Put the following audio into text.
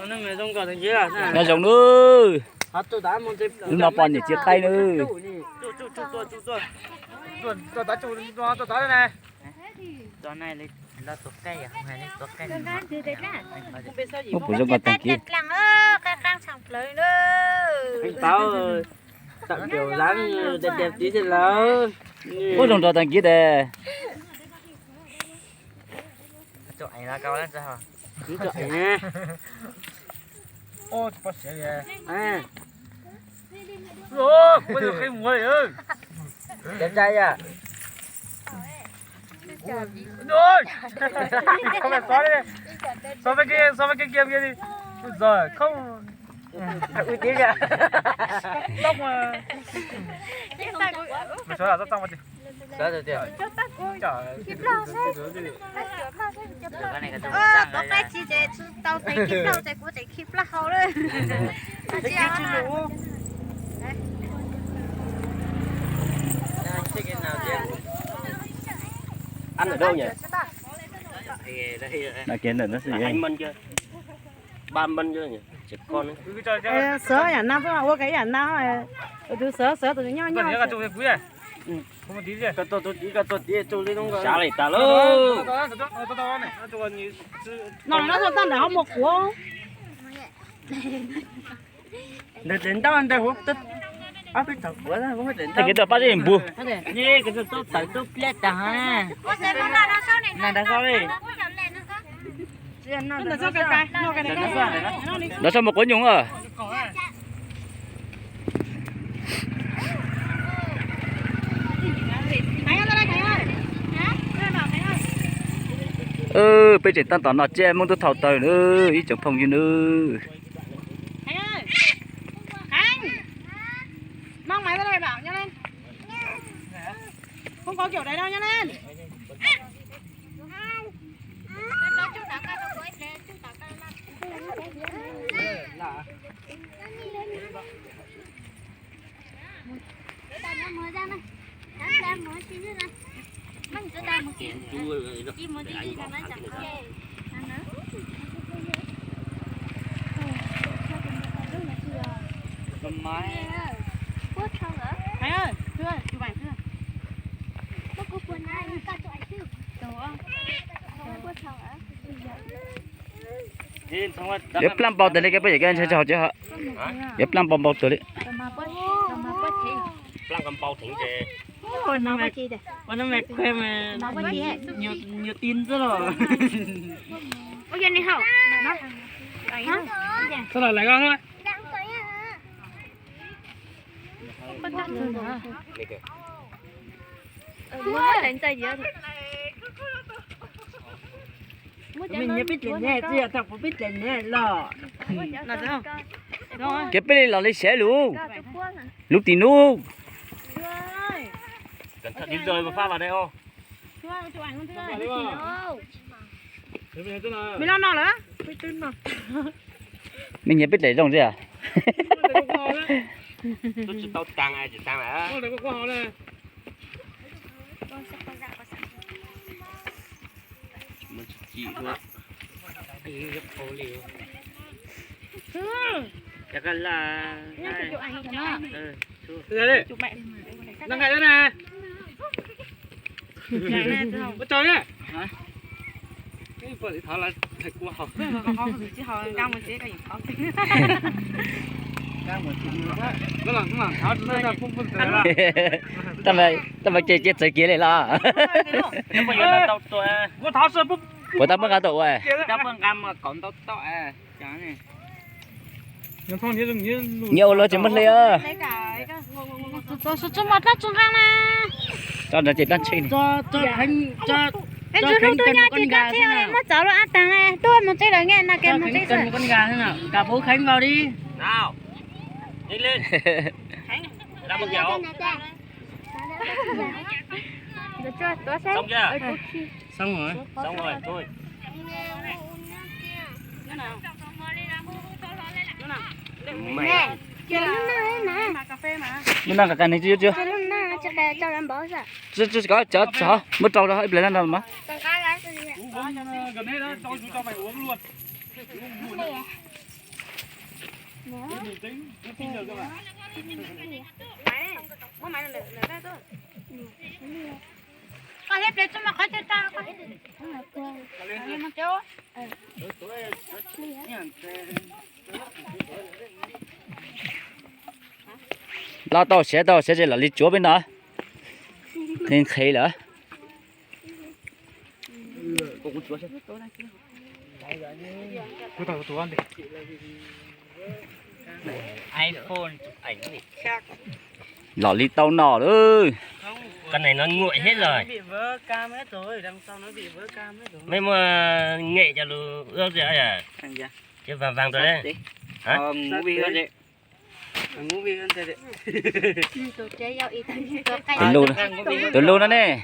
Nyob zoo nawb. Hnub no pom niam txiv qaib nawb. Muab pum zoo nkaus taag kis. Muab zoo nraug taag kis tes. Kuv qaib tsis ces tau tes kib plaub, kuv tseem kib plaub hau lawm. Sawv yam na, ua ka ib yam na, tus sawv sawv tus nyob nyob. Sab li tas lauj. No no toj ntawm ho muag quav. Ntawm tes ntaub ntawd huv, ob peb tog quav, tag kis tau pab zeb npug. Tawm tub pliab tag. Nag nrag xoj li. Nrag xoj muag quav nyoog a. Peb tseem tab tom noj tsiab Hmoob Tub Thau taw na, ib tsoom phooj ywg na. Yuav plaaj npau tawg li, peb yam ntshe tsis haus tsis haus. Yuav plaaj npau npau tawg li. Peb nyias peb dlaim ne, tsis yog thaum kuv peb dlaim ne los. Ces peb li los li siab lug, lub tim nub. Mej nyias peb dlaim zoo tsis? Tab mas ces cia txawv kiag li los. Puas tau muaj nqa tau ua? Nyias ua luag tsis muaj hle. Tso nrad ces dab tsheb ni. Muab txov lub ab taag, tuaj mus tsev lawm nge, no ke mus tsev. Kab pub kheev npaum li. Lub no qas qas neeg tsis yuav tsis. Tsis tsis kov cov tso muab rau rau ib pliag no mas. Ua Los tau siav tau siav ces los li tsuav peb no. Nqhis nqhis lawm. Los li tau no lawm. Con này nó nguội hết rồi. Mấy mua nghệ cho lu ướp rượu à? Chứ vàng vàng rồi đấy. Hả? Tus lu, tus lu no ne.